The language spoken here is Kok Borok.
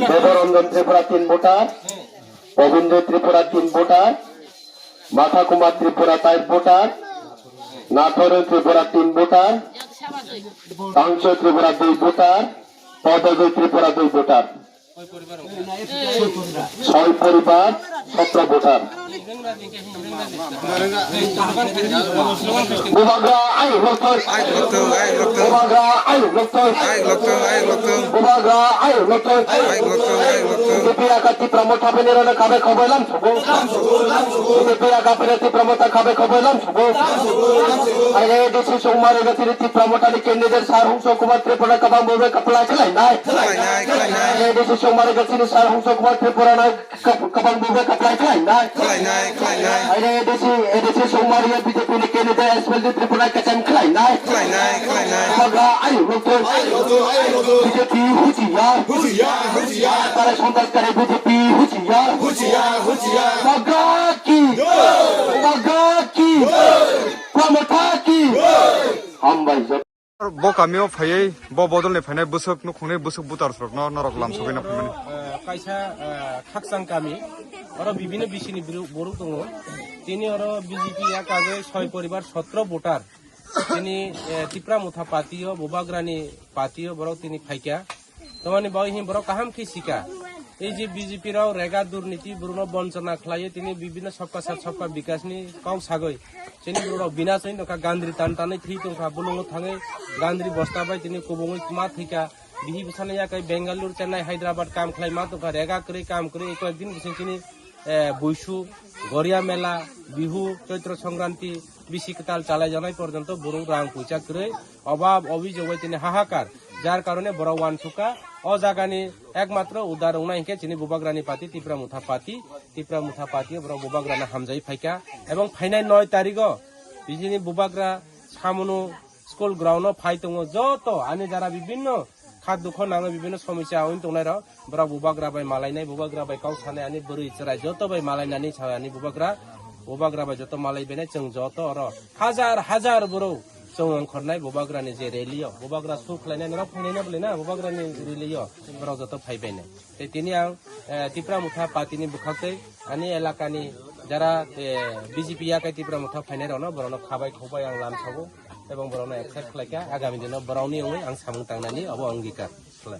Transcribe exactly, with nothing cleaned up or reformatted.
Deborondon Tripura tin voter, Obindra Tripura tin voter, Matha Kumar Tripura tais voter, Nathoro Tripura tin voter, Tangso Tripura dui voter, Podojoy Tripura dui voter. Soi poribar, sotro voter. Bubagra ayuk loktoi. Ayuk loktoi, ayuk loktoi. Bubagra ayuk loktoi. Ayuk loktoi, ayuk loktoi. Bubagra ayuk loktoi. Ayuk loktoi, ayuk loktoi. B J P aka Tipra Motha phainai rokno khabai khoboi lam sugo. B J P aka phainai Tipra Motha khabai khoboi lam sugo. Aire A D C songmari ga tiri Tipra Motha ni candidate sir Hongso Kumar Tripura kabang bobe kaplai khlainai. Khlainai, khlainai. Aire A D C songmari ga tiri sir Hongso Kumar Tripura na Kab-, kabang bubai kaplai khlainai. Khlainai, khlainai. Aire A D C, A D C songmari ya B J P ni candidate S P L D Tripura kacham khlainai. Khlainai, khlainai. Bubagra ayuk loktoi. B J P husiar. Husiar, husiar. Tara sontraskari B J P husiar. Husiar, husiar. Bubagra ki. Bubagra ki. Tipra Motha ki. Hambai. Bo kamio phaiwi bo bodolni phainai bwswk nukhungni bwswk votersrokno norok lamsogwino phaimani. Eh, kaisa, eh, khakchang kami, oro bibino bisini biru-, borok tongo. Tini oro B J P ya kagwi soi poribar sotro voter. Tini, eh, Tipra Motha party o, Bubagrani party o borok tini phaikha. Tamoni bagwi hwn borok kaham khe sika. Ei je B J P rok rega durniti borokno bonchona khlaiwi tini bibino sabka sath sabka bikas ni kok sagwi. Chini borok bina chwng tongkha gandri tan tanwi thwi tongkha bulungo thangwi gandri bosta bai tini kubungwi ma thwikha. Bihi bwsano yakai Bengaluru, Chennai, Hyderabad kam khlai ma tongkha rega kwrwi kam kwrwi koi din bising chini eh, Buisu, Goria Mela, Bihu, Choitro Songkranti, bisi kwtal chalai janai porjonto borok rang puisa kwrwi obab obijog bai tini hahakar, jar karone borok wansukha. O jagani ekmatro udar wngnai hinkhe chini Bubagrani party Tipra Motha party, Tipra Motha party o borok Bubagrano hamjai phaikha ebong phainai noi tarigo bini Bubagra Samunu school ground o phai tongo joto ani jara bibinno kha dukho nango bibinno somosya wng tongnai rok. Borok Bubagra bai malainai, Bubagra bai kok sanai, ani bwrwi chwrai joto bai malainani sa ani Bubagra, Bubagra bai joto malai bainai chwng joto oro hajar hajar borok chwng ongkhornai Bubagrani je rally o, Bubagra su khlainai norok phainai na bwlai na Bubagrani rally o borok joto phai bainai. Tei tini ang, eh, Tipra Motha party ni bwkhaktwi ani elakani jara, eh, B J P yakai Tipra Motha phainai rokno borokno khabai khokbai ang lamsago ebong borokno accept khlaikha, agami dino borokni wngwi ang samung tangnani obo angikar khlai.